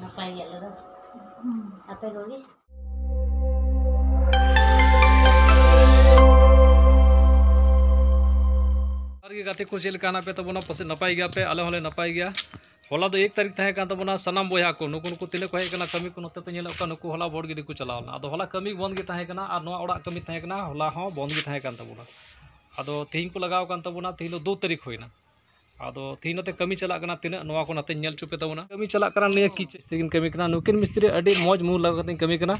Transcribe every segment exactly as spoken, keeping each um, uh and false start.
ᱱᱟᱯᱟᱭ ᱜᱮ ᱟᱞᱮ ᱫᱚ᱾ ᱟᱯᱮ ᱠᱚᱜᱮ? ᱡᱚᱦᱟᱨ ᱜᱮ ᱜᱟᱛᱮ ᱠᱚ, ᱪᱮᱫ ᱞᱮᱠᱟ ᱦᱮᱱᱟᱜ ᱯᱮ ᱛᱟᱵᱚᱱᱟ? ᱯᱟᱥᱮᱡ ᱱᱟᱯᱟᱭ ᱜᱮᱭᱟ ᱯᱮ, ᱟᱞᱮ ᱦᱚᱸᱞᱮ ᱱᱟᱯᱟᱭ ᱜᱮᱭᱟ᱾ ᱦᱚᱞᱟ ᱫᱚ ᱮᱠ ᱛᱟᱹᱨᱤᱠᱷ ᱛᱟᱦᱮᱸ ᱠᱟᱱ ᱛᱟᱵᱚᱱᱟ᱾ ᱥᱟᱱᱟᱢ ᱵᱚᱭᱦᱟ ᱠᱚ, ᱱᱩᱠᱩ ᱱᱩᱠᱩ ᱛᱤᱱᱟᱹᱜ ᱠᱚ ᱦᱮᱡ ᱠᱟᱱᱟ ᱠᱟᱹᱢᱤ ᱠᱚ, ᱱᱚᱛᱮ ᱯᱮ ᱧᱮᱞᱚᱜ ᱠᱟᱱ, ᱱᱩᱠᱩ ᱦᱚᱞᱟ ᱵᱷᱳᱴ ᱜᱤᱰᱤ ᱠᱚ ᱪᱟᱞᱟᱣ ᱞᱮᱱᱟ᱾ ᱟᱫᱚ ᱦᱚᱞᱟ ᱠᱟᱹᱢᱤ ᱵᱚᱱᱫ ᱜᱮ ᱛᱟᱦᱮᱸ ᱠᱟᱱᱟ ᱟᱨ ᱱᱚᱣᱟ ᱚᱲᱟᱜ ᱠᱟᱹᱢᱤ ᱛᱟᱦᱮᱸ ᱠᱟᱱᱟ, ᱦᱚᱞᱟ ᱦᱚᱸ ᱵᱚᱱᱫ ᱜᱮ ᱛᱟᱦᱮᱸ ᱠᱟᱱ ᱛᱟᱵᱚᱱᱟ᱾ ᱟᱫᱚ ᱛᱤᱦᱤᱧ ᱠᱚ ᱞᱟᱜᱟᱣ ᱠᱟᱱ ᱛᱟᱵᱚᱱᱟ, ᱛᱤᱦᱤᱧ ᱫᱚ ᱫᱩ ᱛᱟᱹᱨᱤᱠᱷ ᱦᱩᱭᱱᱟ᱾ ᱟᱫᱚ ᱛᱤᱦᱤᱧ ᱱᱚᱛᱮ ᱠᱟᱹᱢᱤ ᱪᱟᱞᱟᱜ ᱠᱟᱱᱟ, ᱛᱤᱱᱟᱹᱜ ᱱᱚᱣᱟ ᱠᱚ ᱱᱟᱛᱮᱧ ᱧᱮᱞ ᱦᱚᱪᱚ ᱯᱮ ᱛᱟᱵᱚᱱᱟ᱾ ᱠᱟᱹᱢᱤ ᱪᱟᱞᱟᱜ ᱠᱟᱱᱟ, ᱱᱤᱭᱟᱹ ᱠᱤᱪᱮᱱ ᱢᱤᱥᱛᱨᱤ ᱠᱤᱱ ᱠᱟᱹᱢᱤ ᱠᱟᱱᱟ᱾ ᱱᱩᱠᱤᱱ ᱢᱤᱥᱛᱨᱤ ᱟᱹᱰᱤ ᱢᱚᱡᱽ ᱢᱚᱱ ᱞᱟᱜᱟᱣ ᱠᱟᱛᱮᱧ ᱠᱟᱹᱢᱤ ᱠᱟᱱᱟ᱾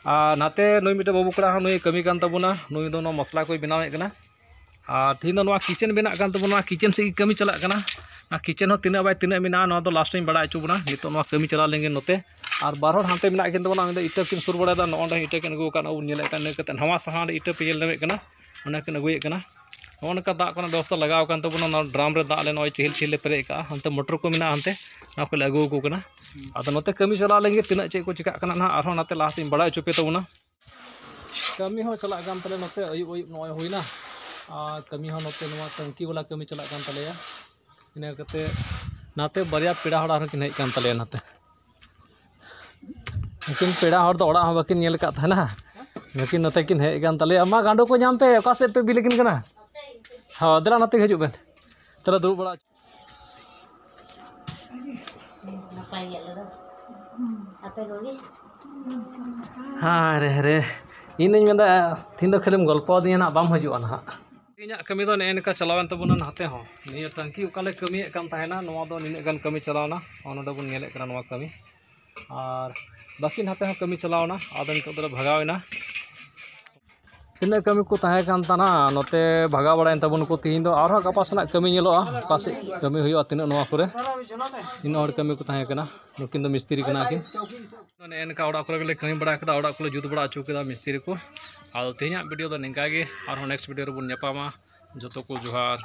ᱟᱨ ᱱᱟᱛᱮ ᱱᱩᱭ ᱢᱤᱫᱴᱮᱱ ᱵᱟᱹᱵᱩ ᱠᱚᱲᱟ ᱦᱚᱸ ᱱᱩᱭ ᱠᱟᱹᱢᱤ ᱠᱟᱱ ᱛᱟᱵᱚᱱᱟ, ᱱᱩᱭ ᱫᱚ ᱱᱚᱣᱟ ᱢᱚᱥᱞᱟ ᱠᱚᱭ ᱵᱮᱱᱟᱣᱮᱫ ᱠᱟᱱᱟ᱾ ᱟᱨ ᱛᱤᱦᱤᱧ ᱫᱚ ᱱᱚᱣᱟ ᱠᱤᱪᱮᱱ ᱵᱮᱱᱟᱜ ᱠᱟᱱ ᱛᱟᱵᱚᱱᱟ, ᱱᱚᱣᱟ ᱠᱤᱪᱮᱱ ᱥᱮᱫ ᱜᱮ ᱠᱟᱹᱢᱤ ᱪᱟᱞᱟᱜ ᱠᱟᱱᱟ᱾ ᱱᱚᱣᱟ ᱠᱤᱪᱮᱱ ᱦᱚᱸ ᱛᱤᱱᱟᱹᱜ ᱵᱟᱭ ᱛᱤᱱᱟᱹᱜ ᱢᱮᱱᱟᱜᱼᱟ, ᱱᱚᱣᱟ ᱫᱚ ᱞᱟᱥᱴ ᱤᱧ ᱵᱟᱲᱟᱭ ᱦᱚᱪᱚ ᱵᱚᱱᱟ᱾ ᱱᱤᱛᱚᱜ ᱱᱚᱣᱟ ᱠᱟᱹᱢᱤ ᱪᱟᱞᱟᱣ ᱞᱮᱱ ᱜᱮ ᱱᱚᱛᱮ᱾ ᱟᱨ ᱵᱟᱨ ᱦᱚᱲ ᱦᱟᱱᱛᱮ ᱢᱮᱱᱟᱜ ᱠᱤᱱ ᱛᱟᱵᱚᱱᱟ, ᱩᱱᱤ ᱫᱚ ᱤᱴᱟᱹ ᱠᱤᱱ ᱥᱩᱨ ᱵᱟᱲᱟᱭᱮᱫᱟ, ᱱᱚᱜᱼᱚ ᱱᱚᱰᱮ ᱤᱴᱟᱹ ᱠᱤᱱ ᱟᱹᱜᱩ ᱟᱠᱟᱫ, ᱱᱚᱜᱼᱚ ᱵᱚᱱ ᱧᱮᱞᱮᱫ ᱠᱟᱱ, ᱤᱱᱟᱹ ᱠᱟᱛᱮ ᱱᱟᱣᱟ ᱥᱟᱦᱟᱱ ᱤᱴᱟᱹ ᱯᱮ ᱧᱮᱞ ᱧᱟᱢᱮᱫ ᱠᱟᱱᱟ, ᱚᱱᱟ ᱠᱤᱱ ᱟᱹᱜᱩᱭᱮᱫ ᱠᱟᱱᱟ᱾ ᱱᱚᱜᱼᱚ ᱱᱚᱝᱠᱟ ᱫᱟᱜ ᱠᱚᱨᱮᱱᱟᱜ ᱵᱮᱵᱚᱥᱛᱷᱟ ᱞᱟᱜᱟᱣ ᱟᱠᱟᱱ ᱛᱟᱵᱚᱱᱟ᱾ ᱱᱚᱣᱟ ᱰᱨᱟᱢ ᱨᱮ ᱫᱟᱜ ᱞᱮ ᱱᱚᱜᱼᱚᱭ ᱪᱤᱦᱤᱞ ᱪᱤᱦᱤᱞ ᱞᱮ ᱯᱮᱨᱮᱡ ᱟᱠᱟᱫᱼᱟ, ᱦᱟᱱᱛᱮ ᱢᱚᱴᱚᱨ ᱠᱚ ᱢᱮᱱᱟᱜᱼᱟ, ᱦᱟᱱᱛᱮ ᱱᱚᱣᱟ ᱠᱚᱞᱮ ᱟᱹᱜᱩ ᱟᱠᱚ ᱠᱟᱱᱟ᱾ ᱟᱫᱚ ᱱᱚᱛᱮ ᱠᱟᱹᱢᱤ ᱪᱟᱞᱟᱣ ᱞᱮᱱ ᱜᱮ, ᱛᱤᱱᱟᱹᱜ ᱪᱮᱫ ᱠᱚ ᱪᱤᱠᱟᱹᱜ ᱠᱟᱱᱟ ᱱᱟᱦᱟᱜ, ᱟᱨᱦᱚᱸ ᱱᱟᱛᱮ ᱞᱟᱦᱟ ᱥᱮᱫ ᱤᱧ ᱵᱟᱲᱟᱭ ᱦᱚᱪᱚ ᱯᱮ ᱛᱟᱵᱚᱱᱟ᱾ ᱠᱟᱹᱢᱤ ᱦᱚᱸ ᱪᱟᱞᱟᱜ ᱠᱟᱱ ᱛᱟᱞᱮ ᱱᱚᱛᱮ, ᱟᱹᱭᱩᱵ ᱟᱹᱭᱩᱵ ᱱᱚᱜᱼᱚᱭ ᱦᱩᱭᱱᱟ᱾ ᱟᱨ ᱠᱟᱹᱢᱤ ᱦᱚᱸ ᱱᱚᱛᱮ ᱱᱚᱣᱟ ᱴᱟᱝᱠᱤ ᱵᱟᱞᱟ ᱠᱟᱹᱢᱤ ᱪᱟᱞᱟᱜ ᱠᱟᱱ ᱛᱟᱞᱮᱭᱟ᱾ ᱤᱱᱟᱹ ᱠᱟᱛᱮ ᱱᱟᱛᱮ ᱵᱟᱨᱭᱟ ᱯᱮᱲᱟ ᱦᱚᱲ ᱟᱨᱦᱚᱸ ᱠᱤᱱ ᱦᱮᱡ ᱠᱟᱱ ᱛᱟᱞᱮᱭᱟ ᱱᱟᱛᱮ᱾ ᱩᱱᱠᱤᱱ ᱯᱮᱲᱟ ᱦᱚᱲ ᱫᱚ ᱚᱲᱟᱜ ᱦᱚᱸ ᱵᱟᱹᱠᱤᱱ ᱧᱮᱞ ᱟᱠᱟᱫ ᱛᱟᱦᱮᱱᱟ᱾ ᱱᱩᱠᱤᱱ ᱱᱚᱛᱮ ᱠᱤᱱ ᱦᱮᱡ ᱟᱠᱟᱱ ᱛᱟᱞᱮᱭᱟ᱾ ᱢᱟ ᱜᱟᱸᱰᱚ ᱠᱚ ᱧᱟᱢ ᱯᱮ, ᱚᱠᱟ ᱥᱮᱫ ᱯᱮ ᱵᱤᱞ ᱟᱹᱠᱤᱱ ᱠᱟᱱᱟ? ᱦᱚᱸ, ᱫᱮᱞᱟ ᱱᱚᱛᱮ ᱜᱮ ᱦᱤᱡᱩᱜ ᱵᱮᱱ᱾ ᱫᱮᱞᱟ ᱫᱩᱲᱩᱵ ᱵᱟᱲᱟ᱾ ᱱᱟᱯᱟᱭ ᱜᱮ ᱟᱞᱮ ᱫᱚ᱾ ᱟᱯᱮ ᱠᱚᱜᱮ? ᱦᱟᱭ ᱨᱮ ᱨᱮ, ᱤᱧ ᱫᱚᱧ ᱢᱮᱱᱫᱟ ᱛᱤᱦᱤᱧ ᱫᱚ ᱠᱷᱟᱹᱞᱤᱢ ᱜᱚᱞᱯᱚ ᱟᱹᱫᱤᱧᱟ ᱱᱟᱦᱟᱜ, ᱵᱟᱢ ᱦᱤᱡᱩᱜᱼᱟ ᱱᱟᱦᱟᱜ᱾ ᱤᱧᱟᱹᱜ ᱠᱟᱹᱢᱤ ᱫᱚ ᱱᱮᱜᱼᱮ ᱱᱤᱝᱠᱟ ᱪᱟᱞᱟᱣᱮᱱ ᱛᱟᱵᱚᱱᱟ ᱱᱟᱛᱮ ᱦᱚᱸ᱾ ᱱᱤᱭᱟᱹ ᱴᱟᱝᱠᱤ ᱚᱠᱟ ᱞᱮ ᱠᱟᱹᱢᱤᱭᱮᱫ ᱠᱟᱱ ᱛᱟᱦᱮᱱᱟ, ᱱᱚᱣᱟ ᱫᱚ ᱱᱤᱱᱟᱹᱜ ᱜᱟᱱ ᱠᱟᱹᱢᱤ ᱪᱟᱞᱟᱣᱱᱟ᱾ ᱱᱚᱜᱼᱚ ᱱᱚᱰᱮ ᱵᱚᱱ ᱧᱮᱞᱮᱫ ᱠᱟᱱᱟ ᱱᱚᱣᱟ ᱠᱟᱹᱢᱤ᱾ ᱟᱨ ᱵᱟᱹᱠᱤ ᱱᱟᱛᱮ ᱦᱚᱸ ᱠᱟᱹᱢᱤ ᱪᱟᱞᱟᱣᱱᱟ᱾ ᱟᱫᱚ ᱱᱤᱛᱚᱜ ᱫᱚᱞᱮ ᱵᱷᱟᱜᱟᱣᱮᱱᱟ᱾ ᱛᱤᱱᱟᱹᱜ ᱠᱟᱹᱢᱤ ᱠᱚ ᱛᱟᱦᱮᱸ ᱠᱟᱱ ᱛᱟᱦᱮᱱᱟ, ᱱᱚᱛᱮ ᱵᱷᱟᱜᱟᱣ ᱵᱟᱲᱟᱭᱮᱱ ᱛᱟᱵᱚᱱ ᱠᱚ᱾ ᱛᱤᱦᱤᱧ ᱫᱚ ᱟᱨᱦᱚᱸ ᱜᱟᱯᱟ ᱥᱮᱱᱟᱜ ᱠᱟᱹᱢᱤ ᱧᱮᱞᱚᱜᱼᱟ, ᱚᱠᱟ ᱥᱮᱫ ᱠᱟᱹᱢᱤ ᱦᱩᱭᱩᱜᱼᱟ, ᱛᱤᱱᱟᱹᱜ ᱱᱚᱣᱟ ᱠᱚᱨᱮ᱾ ᱤᱱᱟᱹᱜ ᱦᱚᱲ ᱠᱟᱹᱢᱤ ᱠᱚ ᱛᱟᱦᱮᱸ ᱠᱟᱱᱟ᱾ ᱱᱩᱠᱤᱱ ᱫᱚ ᱢᱤᱥᱛᱨᱤ ᱠᱟᱱᱟ ᱠᱤᱱ᱾ ᱱᱮᱜᱼᱮ ᱱᱤᱝᱠᱟ ᱚᱲᱟᱜ ᱠᱚᱨᱮ ᱜᱮᱞᱮ ᱠᱟᱹᱢᱤ ᱵᱟᱲᱟ ᱠᱮᱫᱟ, ᱚᱲᱟᱜ ᱠᱚᱞᱮ ᱡᱩᱛ ᱵᱟᱲᱟ ᱦᱚᱪᱚ ᱠᱮᱫᱟ ᱢᱤᱥᱛᱨᱤ ᱠᱚ᱾ ᱟᱫᱚ ᱛᱮᱦᱮᱧᱟᱜ ᱵᱷᱤᱰᱤᱭᱳ ᱫᱚ ᱱᱤᱝᱠᱟ ᱜᱮ, ᱟᱨᱦᱚᱸ ᱱᱮᱠᱥᱴ ᱵᱷᱤᱰᱤᱭᱳ ᱨᱮᱵᱚᱱ ᱧᱟᱯᱟᱢᱟ᱾ ᱡᱚᱛᱚ ᱠᱚ ᱡᱚᱦᱟᱨ᱾